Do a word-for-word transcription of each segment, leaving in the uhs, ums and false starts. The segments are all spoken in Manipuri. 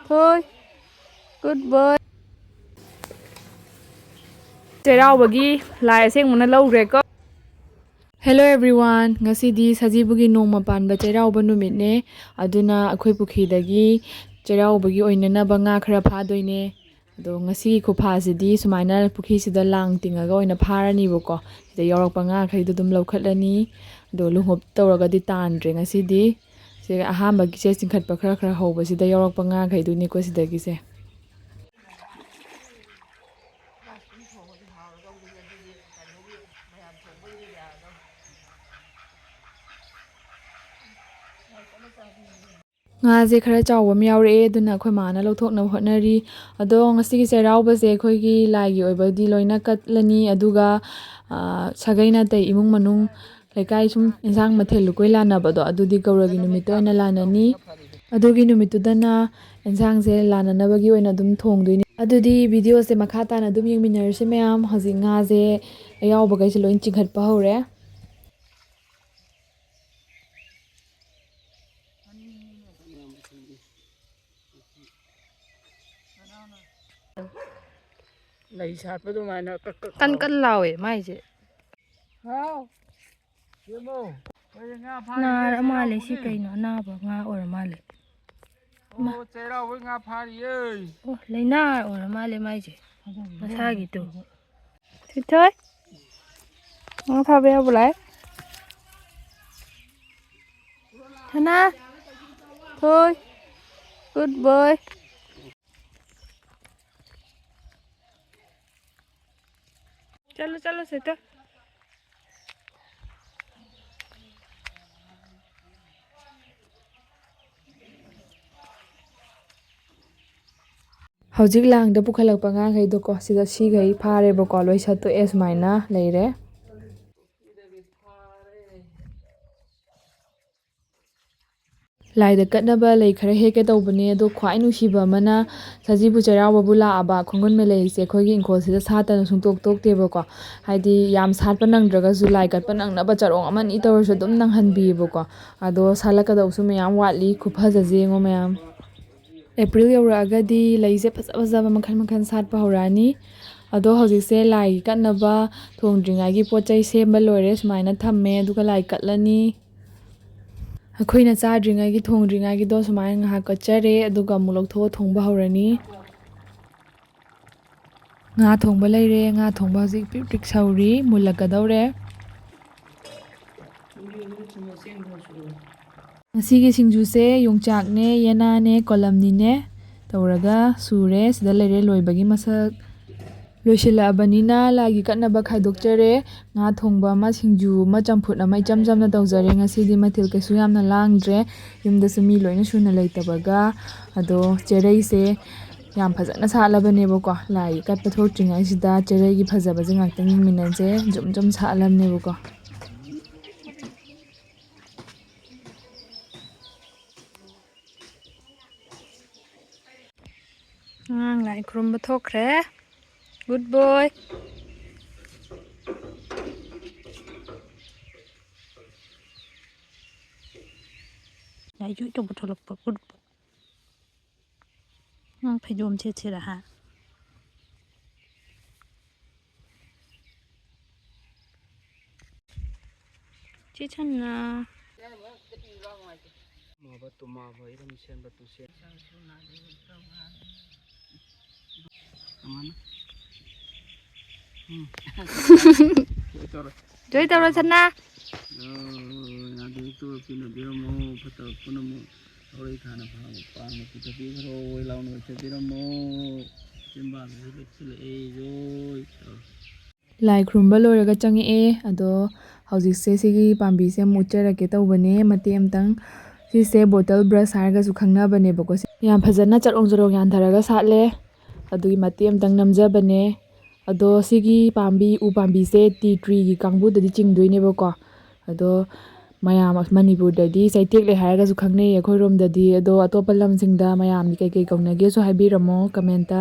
ꯍꯣꯏ꯫ Good boy꯫ ꯆꯩꯔꯥꯎꯕꯒꯤ ꯂꯥꯏ ꯑꯁꯦꯡꯕꯅ ꯂꯧꯈ꯭ꯔꯦꯀꯣ꯫ Hello everyone, ꯉꯁꯤꯗꯤ ꯁꯖꯤꯕꯨꯒꯤ ꯅꯣꯡꯃ ꯄꯥꯟꯕ ꯆꯩꯔꯥꯎꯕ ꯅꯨꯃꯤꯠꯅꯦ꯫ ꯑꯗꯨꯅ ꯑꯩꯈꯣꯏ ꯄꯨꯈ꯭ꯔꯤꯗꯒꯤ ꯆꯩꯔꯥꯎꯕꯒꯤ ꯑꯣꯏꯅꯅꯕ ꯉꯥ ꯈꯔ ꯐꯥꯗꯣꯏꯅꯦ꯫ ꯑꯗꯣ ꯉꯁꯤꯒꯤ ꯈꯨꯐꯥꯁꯤꯗꯤ ꯁꯨꯃꯥꯏꯅ ꯄꯨꯈ꯭ꯔꯤꯁꯤꯗ ꯂꯥꯡ ꯇꯤꯡꯉꯒ ꯑꯣꯏꯅ ꯐꯥꯔꯅꯤꯕꯀꯣ꯫ ꯁꯤꯗ ꯌꯥꯎꯔꯛꯄ ꯉꯥꯈꯩꯗꯣ ꯑꯗꯨꯝ ꯂꯧꯈꯠꯂꯅꯤ꯫ ꯑꯗꯣ ꯂꯨꯍꯣꯞ ꯇꯧꯔꯒꯗꯤ ꯇꯥꯟꯗ꯭ꯔꯦ ꯉꯁꯤꯗꯤ꯫ ꯁꯤ ꯑꯍꯥꯟꯕꯒꯤ ꯆꯦ ꯆꯤꯡꯈꯠꯄ ꯈꯔ ꯈꯔ ꯍꯧꯕꯁꯤꯗ ꯌꯥꯎꯔꯛꯄ ꯉꯥꯈꯩꯗꯨꯅꯤꯀꯣ ꯁꯤꯗꯒꯤꯁꯦ꯫ ꯉꯥꯁꯦ ꯈꯔ ꯆꯥꯎꯕ ꯑꯃ ꯌꯥꯎꯔꯛꯑꯦ, ꯑꯗꯨꯅ ꯑꯩꯈꯣꯏ ꯃꯥꯅ ꯂꯧꯊꯣꯛꯅꯕ ꯍꯣꯠꯅꯔꯤ꯫ ꯑꯗꯣ ꯉꯁꯤꯒꯤ ꯆꯩꯔꯥꯎꯕꯁꯦ ꯑꯩꯈꯣꯏꯒꯤ ꯂꯥꯏꯒꯤ ꯑꯣꯏꯕꯗꯤ ꯂꯣꯏꯅ ꯀꯠꯂꯅꯤ, ꯑꯗꯨꯒ, ꯑ, ꯁꯥꯒꯩ ꯅꯥꯇꯩ, ꯏꯃꯨꯡ ꯃꯅꯨꯡ, ꯂꯩꯀꯥꯏ ꯁꯨꯝ ꯏꯟꯁꯥꯡ ꯃꯊꯦꯜ ꯂꯨꯀꯣꯏ ꯂꯥꯟꯅꯕꯗꯣ, ꯑꯗꯨꯗꯤ ꯒꯧꯔꯒꯤ ꯅꯨꯃꯤꯠꯇ ꯑꯣꯏꯅ ꯂꯥꯟꯅꯅꯤ꯫ ꯑꯗꯨꯒꯤ ꯅꯨꯃꯤꯠꯇꯨꯗꯅ ꯏꯟꯁꯥꯡꯁꯦ ꯂꯥꯟꯅꯅꯕꯒꯤ ꯑꯣꯏꯅ ꯑꯗꯨꯝ ꯊꯣꯡꯗꯣꯏꯅꯤ꯫ ꯑꯗꯨꯗꯤ ꯚꯤꯗꯤꯑꯣꯁꯦ ꯃꯈꯥ ꯇꯥꯅ ꯑꯗꯨꯝ ꯌꯦꯡꯃꯤꯟꯅꯔꯁꯤ ꯃꯌꯥꯝ꯫ ꯍꯧꯖꯤꯛ ꯉꯥꯁꯦ ꯑꯌꯥꯎꯕꯈꯩꯁꯦ ꯂꯣꯏ ꯆꯤꯡꯈꯠꯄ ꯍꯧꯔꯦ꯫ ꯂꯩ ꯁꯥꯠꯄ ꯑꯗꯨꯃꯥꯏꯅ ꯀꯛ ꯀꯛ ꯀꯟ ꯂꯥꯎꯋꯦ꯫ ꯀꯟ ꯂꯥꯎꯋꯦ ꯃꯥꯏꯁꯦ꯫ ꯍꯥꯎ꯫ ꯁꯦꯝꯃꯣ꯫ ꯑꯩꯈꯣꯏꯗꯤ ꯉꯥ ꯐꯥꯔꯤꯁꯦ ꯅꯥꯔ ꯃꯥꯜꯂꯦ ꯁꯤ ꯆꯩꯔꯥꯎꯕꯅꯦ꯫ ꯀꯩꯅꯣ? ꯑꯅꯥꯕ ꯉꯥ ꯑꯣꯏꯔ ꯃꯥꯜꯂꯦ꯫ ꯃꯥ ꯑꯣ, ꯆꯩꯔꯥꯎꯕꯩ ꯉꯥ ꯐꯥꯔꯤꯌꯦ꯫ ꯑꯣ, ꯂꯥꯏꯅꯥ ꯑꯣꯏꯔ ꯃꯥꯜꯂꯦ ꯃꯥꯏꯁꯦ꯫ ꯃꯁꯥꯒꯤꯗꯣ꯫ ꯊꯣꯏꯊꯣꯏ꯫ ꯉꯥ ꯐꯥꯕ ꯌꯥꯎꯕ ꯂꯥꯛꯑꯦ꯫ ꯁꯅꯥ꯫ ꯊꯣꯏ꯫ Good boy꯫ ꯆꯠꯂꯣ, ꯆꯠꯂꯣ, ꯁꯦꯇ꯫ ꯍꯧꯖꯤꯛ ꯂꯥꯡꯗ ꯄꯨꯈꯠꯂꯛꯄ ꯉꯥꯈꯩꯗꯣꯀꯣ, ꯁꯤꯗ ꯁꯤꯈꯩ ꯐꯥꯔꯦꯕꯀꯣ, ꯂꯣꯏ ꯁꯠꯇꯣꯛꯑꯦ, ꯁꯨꯃꯥꯏꯅ ꯂꯩꯔꯦ꯫ ꯂꯥꯏꯗ ꯀꯠꯅꯕ ꯂꯩ ꯈꯔ ꯍꯦꯛꯀꯦ ꯇꯧꯕꯅꯦ, ꯑꯗꯣ ꯈ꯭ꯋꯥꯏ ꯅꯨꯡꯁꯤꯕ ꯑꯃꯅ ꯁꯖꯤꯕꯨ ꯆꯩꯔꯥꯎꯕꯕꯨ ꯂꯥꯛꯑꯕ ꯈꯣꯡꯒꯨꯟ ꯃꯦꯂꯩꯁꯦ ꯑꯩꯈꯣꯏꯒꯤ ꯏꯪꯈꯣꯜꯁꯤꯗ ꯁꯥꯠꯇꯅ ꯁꯨꯡꯇꯣꯛ ꯇꯣꯛꯇꯦꯕꯀꯣ꯫ ꯍꯥꯏꯗꯤ ꯌꯥꯝ ꯁꯥꯠꯄ ꯅꯪꯗ꯭ꯔꯒꯁꯨ ꯂꯥꯏ ꯀꯠꯄ ꯅꯪꯅꯕ ꯆꯔꯣꯡ ꯑꯃꯅꯤ ꯇꯧꯔꯁꯨ ꯑꯗꯨꯝ ꯅꯪꯍꯟꯕꯤꯌꯦꯕꯀꯣ꯫ ꯑꯗꯣ ꯁꯥꯠꯂꯛꯀꯗꯧꯁꯨ ꯃꯌꯥꯝ ꯋꯥꯠꯂꯤ, ꯈꯨꯐꯖꯁꯦ ꯌꯦꯡꯉꯣ ꯃꯌꯥꯝ꯫ ꯑꯦꯄ꯭ꯔꯤꯜ ꯌꯧꯔꯛꯑꯒꯗꯤ ꯂꯩꯁꯦ ꯐꯖ ꯐꯖꯕ ꯃꯈꯜ ꯃꯈꯜ ꯁꯥꯠꯄ ꯍꯧꯔꯛꯑꯅꯤ꯫ ꯑꯗꯣ ꯍꯧꯖꯤꯛꯁꯦ ꯂꯥꯏꯒꯤ ꯀꯠꯅꯕ ꯊꯣꯡꯗ꯭ꯔꯤꯉꯩꯒꯤ ꯄꯣꯠ ꯆꯩ ꯁꯦꯝꯕ ꯂꯣꯏꯔꯦ, ꯁꯨꯃꯥꯏꯅ ꯊꯝꯃꯦ, ꯑꯗꯨꯒ ꯂꯥꯏ ꯀꯠꯂꯅꯤ꯫ ꯑꯩꯈꯣꯏꯅ ꯆꯥꯗ꯭ꯔꯤꯉꯩꯒꯤ ꯊꯣꯡꯗ꯭ꯔꯤꯉꯩꯒꯤꯗꯣ ꯁꯨꯃꯥꯏꯅ ꯉꯥꯏꯍꯥꯛ ꯀꯠꯆꯔꯦ, ꯑꯗꯨꯒ ꯑꯃꯨꯛ ꯂꯧꯊꯣꯛꯑ ꯊꯣꯡꯕ ꯍꯧꯔꯅꯤ꯫ ꯉꯥ ꯊꯣꯡꯕ ꯂꯩꯔꯦ, ꯉꯥ ꯊꯣꯡꯕ ꯍꯧꯖꯤꯛ ꯄ꯭ꯔꯤꯛ ꯄ꯭ꯔꯤꯛ ꯁꯧꯔꯤ, ꯃꯨꯜꯂꯛꯀꯗꯧꯔꯦ꯫ ꯉꯁꯤꯒꯤ ꯁꯤꯡꯖꯨꯁꯦ ꯌꯣꯡꯆꯥꯛꯅꯦ, ꯌꯦꯅꯥꯅꯦ, ꯀꯣꯂꯝꯅꯤꯅꯦ ꯇꯧꯔꯒ ꯁꯨꯔꯦ꯫ ꯁꯤꯗ ꯂꯩꯔꯦ ꯂꯣꯏꯕꯒꯤ ꯃꯁꯛ꯫ ꯂꯣꯏꯁꯤꯜꯂꯛꯑꯕꯅꯤꯅ ꯂꯥꯏꯒꯤ ꯀꯠꯅꯕ ꯈꯥꯏꯗꯣꯛꯆꯔꯦ꯫ ꯉꯥ ꯊꯣꯡꯕ ꯑꯃ, ꯁꯤꯡꯖꯨ ꯑꯃ, ꯆꯝꯐꯨꯠ ꯑꯃ ꯏꯆꯝ ꯆꯝꯅ ꯇꯧꯖꯔꯦ꯫ ꯉꯁꯤꯗꯤ ꯃꯊꯦꯜ ꯀꯩꯁꯨ ꯌꯥꯝꯅ ꯂꯥꯡꯗ꯭ꯔꯦ꯫ ꯌꯨꯝꯗꯁꯨ ꯃꯤ ꯂꯣꯏꯅ ꯁꯨꯅ ꯂꯩꯇꯕꯒ꯫ ꯑꯗꯣ ꯆꯦꯔꯩꯁꯦ ꯌꯥꯝ ꯐꯖꯅ ꯁꯥꯠꯂꯕꯅꯦꯕꯀꯣ꯫ ꯂꯥꯏ ꯀꯠꯄ ꯊꯣꯛꯇ꯭ꯔꯤꯉꯩꯁꯤꯗ ꯆꯦꯔꯩꯒꯤ ꯐꯖꯕꯁꯦ ꯉꯥꯛꯇꯪ ꯌꯦꯡꯃꯤꯟꯅꯁꯦ꯫ ꯖꯨꯝ ꯖꯨꯝ ꯁꯥꯠꯂꯕꯅꯦꯕꯀꯣ꯫ ꯑꯉꯥꯡ ꯂꯥꯏ ꯈꯨꯔꯨꯝꯕ ꯊꯣꯛꯈ꯭ꯔꯦ꯫ Good boy꯫ ꯂꯥꯏꯖꯨ ꯑꯆꯧꯕ ꯊꯣꯛꯂꯛꯄ꯫ Good boy꯫ ꯅꯪ ꯐꯩꯖꯣꯝ ꯁꯦꯠꯁꯤꯔ ꯍꯥ? ꯆꯦ ꯁꯟꯅ꯫ ꯃꯥꯕ ꯇꯨ ꯃꯥꯕ ꯏꯔꯝ ꯁꯦꯟꯕ ꯇꯨ ꯁꯦꯟ꯫ ꯑꯃꯅ꯫ ꯎꯝ꯫ ꯂꯣꯏ ꯇꯧꯔꯦ꯫ ꯖꯣꯏ ꯇꯧꯔꯣ, ꯁꯅꯥ꯫ ꯑꯣ, ꯌꯥꯗꯦ, ꯇꯣ ꯄꯤꯅꯕꯤꯔꯝꯃꯣ, ꯐꯠꯇꯕ ꯄꯨꯝꯅꯃꯛ ꯂꯧꯔꯩ ꯊꯥꯅ ꯐꯥꯕ ꯄꯥꯡꯅ ꯄꯨꯊꯕꯤꯈ꯭ꯔꯣ, ꯑꯣꯏ ꯂꯥꯎꯅ ꯑꯣꯏꯊꯕꯤꯔꯝꯃꯣ꯫ ꯆꯤꯟꯕꯥꯟꯁꯤꯁꯨ ꯂꯦꯞꯁꯤꯜꯂꯛꯑꯦ, ꯖꯣꯏ ꯇꯧꯔꯦ꯫ ꯂꯥꯏ ꯈꯨꯔꯨꯝꯕ ꯂꯣꯏꯔꯒ ꯆꯪꯉꯛꯑꯦ꯫ ꯑꯗꯣ ꯍꯧꯖꯤꯛꯁꯦ ꯁꯤꯒꯤ ꯄꯥꯝꯕꯤꯁꯦ ꯑꯃꯨꯛ ꯎꯠꯆꯔꯛꯀꯦ ꯇꯧꯕꯅꯦ, ꯃꯇꯦꯛ ꯑꯃꯇꯪ꯫ ꯁꯤꯁꯦ bottle brush ꯍꯥꯏꯔꯒꯁꯨ ꯈꯪꯅꯕꯅꯦꯕꯀꯣ꯫ ꯁꯤ ꯌꯥꯝ ꯐꯖꯅ ꯆꯔꯣꯡ ꯆꯔꯣꯡ ꯌꯥꯟꯊꯔꯒ ꯁꯥꯠꯂꯦ꯫ ꯑꯗꯨꯒꯤ ꯃꯇꯦꯛ ꯑꯃꯇꯪ ꯅꯝꯖꯕꯅꯦ꯫ ꯑꯗꯣ ꯁꯤꯒꯤ ꯄꯥꯝꯕꯤ, ꯎ ꯄꯥꯝꯕꯤꯁꯦ tea treeꯒꯤ ꯀꯥꯡꯕꯨꯗꯗꯤ ꯆꯤꯡꯗꯣꯏꯅꯦꯕꯀꯣ꯫ ꯑꯗꯣ ꯃꯌꯥꯝ ꯃꯅꯤꯄꯨꯔꯗꯗꯤ ꯆꯩꯇꯦꯛꯂꯦ ꯍꯥꯏꯔꯒꯁꯨ ꯈꯪꯅꯩ ꯑꯩꯈꯣꯏꯔꯣꯝꯗꯗꯤ꯫ ꯑꯗꯣ ꯑꯇꯣꯞꯄ ꯂꯝꯁꯤꯡꯗ ꯃꯌꯥꯝꯗꯤ ꯀꯩꯀꯩ ꯀꯧꯅꯒꯦꯁꯨ ꯍꯥꯏꯕꯤꯔꯝꯃꯣ ꯀꯃꯦꯟꯇ꯫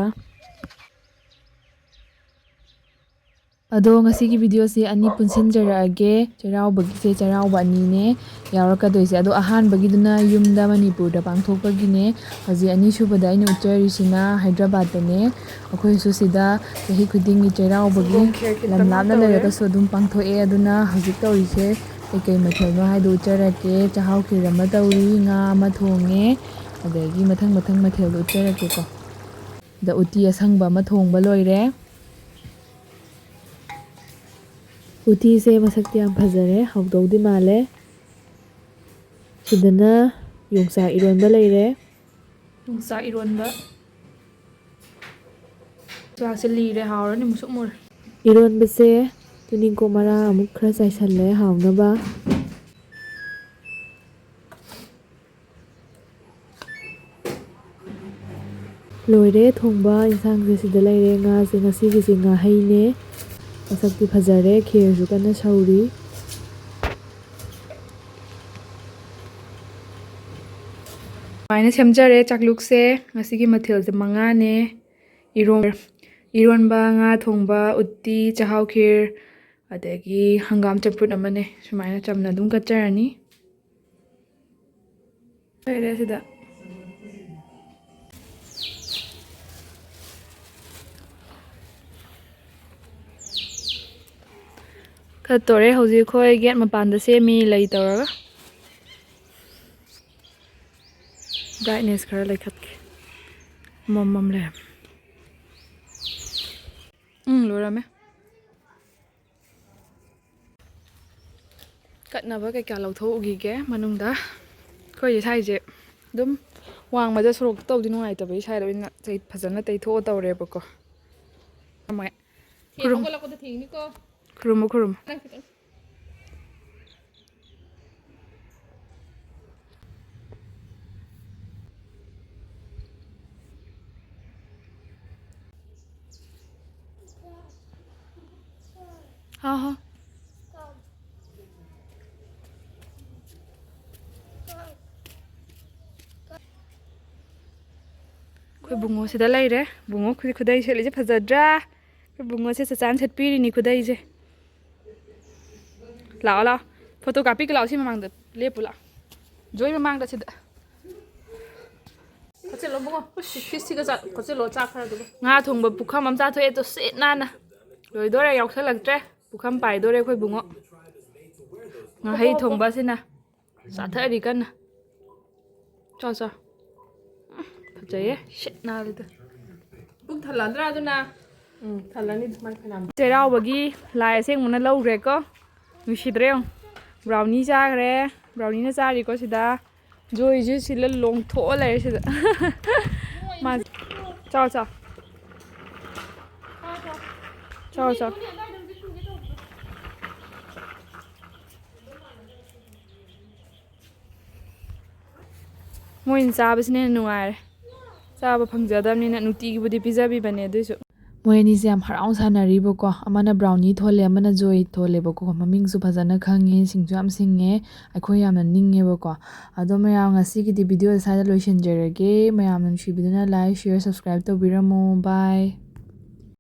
ꯑꯗꯣ ꯉꯁꯤꯒꯤ ꯚꯤꯗꯤꯑꯣꯁꯦ ꯑꯅꯤ ꯄꯨꯟꯁꯤꯟꯖꯔꯛꯑꯒꯦ꯫ ꯆꯩꯔꯥꯎꯕꯒꯤꯁꯦ ꯆꯩꯔꯥꯎꯕ ꯑꯅꯤꯅꯦ ꯌꯥꯎꯔꯛꯀꯗꯣꯏꯁꯦ꯫ ꯑꯗꯣ ꯑꯍꯥꯟꯕꯒꯤꯗꯨꯅ ꯌꯨꯝꯗ ꯃꯅꯤꯄꯨꯔꯗ ꯄꯥꯡꯊꯣꯛꯄꯒꯤꯅꯦ꯫ ꯍꯧꯖꯤꯛ ꯑꯅꯤꯁꯨꯕꯗ ꯑꯩꯅ ꯎꯠꯆꯔꯤꯁꯤꯅ ꯍꯥꯏꯗ꯭ꯔꯕꯥꯠꯇꯅꯦ꯫ ꯑꯩꯈꯣꯏꯁꯨ ꯁꯤꯗ ꯆꯍꯤ ꯈꯨꯗꯤꯡꯒꯤ ꯆꯩꯔꯥꯎꯕꯒꯤ ꯁꯪꯒꯣꯝ ꯈꯦꯔ ꯈꯤꯇꯪ ꯂꯝ ꯂꯥꯞꯅ ꯇꯧꯔꯦ꯫ ꯂꯩꯔꯒꯁꯨ ꯑꯗꯨꯝ ꯄꯥꯡꯊꯣꯛꯑꯦ꯫ ꯑꯗꯨꯅ ꯍꯧꯖꯤꯛ ꯇꯧꯔꯤꯁꯦ ꯀꯩꯀꯩ ꯃꯊꯦꯜꯅꯣ ꯍꯥꯏꯗꯣ ꯎꯠꯆꯔꯛꯀꯦ꯫ ꯆꯥꯛꯍꯥꯎ ꯈꯦꯔ ꯑꯃ ꯇꯧꯔꯤ, ꯉꯥ ꯑꯃ ꯊꯣꯡꯉꯦ, ꯑꯗꯒꯤ ꯃꯊꯪ ꯃꯊꯪ ꯃꯊꯦꯜꯗꯣ ꯎꯠꯆꯔꯛꯀꯦꯀꯣ꯫ ꯑꯗ ꯎꯇꯤ ꯑꯁꯪꯕ ꯑꯃ ꯊꯣꯡꯕ ꯂꯣꯏꯔꯦ꯫ ꯎꯇꯤꯁꯦ ꯃꯁꯛꯇꯤ ꯌꯥꯝ ꯐꯖꯔꯦ, ꯍꯥꯎꯗꯧꯗꯤ ꯃꯥꯜꯂꯦ꯫ ꯁꯤꯗꯅ ꯌꯣꯡꯆꯥꯛ ꯏꯔꯣꯟꯕ ꯂꯩꯔꯦ꯫ ꯌꯣꯡꯆꯥꯛ ꯏꯔꯣꯟꯕ꯫ ꯌꯣꯡꯆꯥꯛꯁꯦ ꯂꯤꯔꯦ, ꯍꯥꯎꯔꯅꯤ, ꯃꯨꯁꯨꯛ ꯃꯨꯔꯦ꯫ ꯏꯔꯣꯟꯕꯁꯦ ꯇꯨꯅꯤꯡꯀꯣꯛ ꯃꯔꯥ ꯑꯃꯨꯛ ꯈꯔ ꯆꯥꯏꯁꯜꯂꯦ ꯍꯥꯎꯅꯕ꯫ ꯂꯣꯏꯔꯦ ꯊꯣꯡꯕ ꯏꯟꯁꯥꯡꯁꯦ ꯁꯤꯗ ꯂꯩꯔꯦ꯫ ꯉꯥꯁꯦ ꯉꯁꯤꯒꯤꯁꯦ ꯉꯥꯍꯩꯅꯦ꯫ ꯃꯁꯛꯇꯤ ꯐꯖꯔꯦ, ꯈꯦꯔꯁꯨ ꯀꯟꯅ ꯁꯧꯔꯤ꯫ ꯁꯨꯃꯥꯏꯅ ꯁꯦꯝꯖꯔꯦ ꯆꯥꯛꯂꯨꯛꯁꯦ꯫ ꯉꯁꯤꯒꯤ ꯃꯊꯦꯜꯁꯦ ꯃꯉꯥꯅꯦ꯫ ꯏꯔꯣꯟ-, ꯏꯔꯣꯟꯕ, ꯉꯥ ꯊꯣꯡꯕ, ꯎꯠꯇꯤ, ꯆꯥꯛꯍꯥꯎ ꯈꯦꯔ, ꯑꯗꯒꯤ ꯍꯪꯒꯥꯝ ꯆꯝꯐꯨꯠ ꯑꯃꯅꯦ꯫ ꯁꯨꯃꯥꯏꯅ ꯆꯝꯅ ꯑꯗꯨꯝ ꯀꯠꯆꯔꯅꯤ꯫ ꯂꯩꯔꯦ ꯁꯤꯗ꯫ ꯀꯠꯇꯣꯔꯦ ꯍꯧꯖꯤꯛ ꯑꯩꯈꯣꯏ ꯒꯦꯠ ꯃꯄꯥꯟꯗ ꯁꯦꯝꯃꯤ ꯂꯩ ꯇꯧꯔꯒ꯫ ꯕ꯭ꯔꯥꯏꯠꯅꯦꯁ ꯈꯔ ꯂꯩꯈꯠꯀꯦ꯫ ꯃꯝ ꯃꯝ ꯂꯩꯔꯝꯃꯦ꯫ ꯎꯝ, ꯂꯣꯏꯔꯝꯃꯦ꯫ ꯀꯠꯅꯕ ꯀꯩꯀꯥ ꯂꯧꯊꯣꯛꯎꯈꯤꯒꯦ ꯃꯅꯨꯡꯗ꯫ ꯑꯩꯈꯣꯏ ꯁ꯭ꯋꯥꯏꯁꯦ ꯑꯗꯨꯝ ꯋꯥꯡꯃꯗ ꯁꯣꯔꯣꯛꯇ ꯇꯧꯗꯤ ꯅꯨꯡꯉꯥꯏꯇꯕꯒꯤ ꯁ꯭ꯋꯥꯏꯗ ꯑꯣꯏꯅ ꯆꯩ-, ꯐꯖꯅ ꯇꯩꯊꯣꯛꯑ ꯇꯧꯔꯦꯕꯀꯣ꯫ ꯃꯣꯏ ꯐꯦꯟ ꯈꯨꯔꯨꯝ-, ꯍꯧꯒꯠꯂꯛꯄꯗ ꯊꯦꯡꯅꯤꯀꯣ꯫ ꯈꯨꯔꯨꯝꯃꯨ, ꯈꯨꯔꯨꯝꯃꯨ꯫ ꯅꯪ ꯈꯤꯇꯪ꯫ ꯍꯥꯎ, ꯍꯥꯎ꯫ ꯕꯨꯡꯉꯣ ꯁꯤꯗ ꯂꯩꯔꯦ꯫ ꯕꯨꯡꯉꯣ ꯈꯨ- ꯈꯨꯗꯩ ꯁꯦꯠꯂꯤꯁꯦ ꯐꯖꯗ꯭ꯔꯥ? ꯑꯩꯈꯣꯏ ꯕꯨꯡꯉꯣꯁꯦ ꯆꯆꯥꯅ ꯁꯦꯠꯄꯤꯔꯤꯅꯤ ꯈꯨꯗꯩꯁꯦ꯫ ꯂꯥꯛꯑꯣ, ꯂꯥꯛꯑꯣ, ꯐꯣꯇꯣ ꯀꯥꯞꯄꯤꯒꯦ ꯂꯥꯛꯑꯣ, ꯁꯤ ꯃꯃꯥꯡꯗ ꯂꯦꯞꯄꯨ ꯂꯥꯛꯑꯣ꯫ ꯖꯣꯏ ꯃꯃꯥꯡꯗ ꯁꯤꯗ꯫ ꯈꯣꯠꯆꯤꯜꯂꯣ ꯕꯨꯡꯉꯣ꯫ ꯐꯤꯁꯁꯤꯒ ꯆꯥ-, ꯈꯣꯠꯆꯤꯜꯂꯣ ꯆꯥꯛ ꯈꯔꯗꯨꯒ꯫ ꯉꯥ ꯊꯣꯡꯕ ꯄꯨꯈꯝ ꯑꯃ ꯆꯥꯊꯣꯛꯑꯦ ꯇꯣ ꯁꯤꯠ ꯅꯥꯟꯅ꯫ ꯂꯣꯏꯗꯣꯔꯦ, ꯌꯥꯎꯁꯜꯂꯛꯇ꯭ꯔꯦ꯫ ꯄꯨꯈꯝ ꯄꯥꯏꯗꯣꯔꯦ ꯑꯩꯈꯣꯏ ꯕꯨꯡꯉꯣ꯫ ꯉꯥꯍꯩ ꯊꯣꯡꯕꯁꯤꯅ ꯆꯥꯊꯔꯤ ꯀꯟꯅ꯫ ꯆꯥꯎ, ꯆꯥꯎ꯫ ꯎꯝ, ꯐꯖꯩꯌꯦ꯫ ꯁꯤꯠ ꯅꯥꯜꯂꯤꯗ꯫ ꯄꯨꯛ ꯊꯜꯂꯗ꯭ꯔꯥ ꯑꯗꯨꯅ? ꯎꯝ, ꯊꯜꯂꯅꯤ ꯑꯗꯨꯃꯥꯏꯅ ꯐꯅꯌꯥꯝ꯫ ꯆꯩꯔꯥꯎꯕꯒꯤ ꯂꯥꯏ ꯑꯁꯦꯡꯕꯅ ꯂꯧꯈ꯭ꯔꯦꯀꯣ꯫ ꯅꯨꯡꯁꯤꯗ꯭ꯔꯦ ꯌꯦꯡꯉꯨ꯫ ꯕ꯭ꯔꯥꯎꯅꯤ ꯆꯥꯈ꯭ꯔꯦ꯫ ꯕ꯭ꯔꯥꯎꯅꯤꯅ ꯆꯥꯔꯤꯀꯣ ꯁꯤꯗ꯫ ꯖꯣꯏꯁꯨ ꯁꯤꯗ ꯂꯣꯡꯊꯣꯛꯑ ꯂꯩꯔꯦ ꯁꯤꯗ꯫ ꯃꯥ-, ꯆꯥꯎ, ꯆꯥꯎ꯫ ꯆꯥꯎ, ꯆꯥꯎ꯫ ꯃꯣꯏꯅ ꯆꯥꯕꯁꯤꯅ ꯍꯦꯟꯅ ꯅꯨꯡꯉꯥꯏꯔꯦ꯫ ꯆꯥꯕ ꯐꯪꯖꯗꯕꯅꯤꯅ ꯅꯨꯡꯇꯤꯒꯤꯕꯨꯗꯤ ꯄꯤꯖꯕꯤꯕꯅꯦ ꯑꯗꯨꯏꯁꯨ꯫ ꯃꯣꯏ ꯑꯅꯤꯁꯦ ꯌꯥꯝ ꯍꯔꯥꯎ ꯁꯥꯟꯅꯔꯤꯕꯀꯣ꯫ ꯑꯃꯅ ꯕ꯭ꯔꯥꯎꯅꯤ ꯊꯣꯜꯂꯦ, ꯑꯃꯅ ꯖꯣꯏ ꯊꯣꯜꯂꯦꯕꯀꯣ꯫ ꯃꯃꯤꯡꯁꯨ ꯐꯖꯅ ꯈꯪꯉꯦ, ꯁꯤꯡꯁꯨ ꯌꯥꯝ ꯁꯤꯡꯉꯦ꯫ ꯑꯩꯈꯣꯏ ꯌꯥꯝꯅ ꯅꯤꯡꯉꯦꯕꯀꯣ꯫ ꯑꯗꯣ ꯃꯌꯥꯝ, ꯉꯁꯤꯒꯤꯗꯤ video ꯁ꯭ꯋꯥꯏꯗ ꯂꯣꯏꯁꯤꯟꯖꯔꯒꯦ꯫ ꯃꯌꯥꯝꯅ ꯅꯨꯡꯁꯤꯕꯤꯗꯨꯅ like, share, subscribe ꯇꯧꯕꯤꯔꯝꯃꯣ꯫ Bye꯫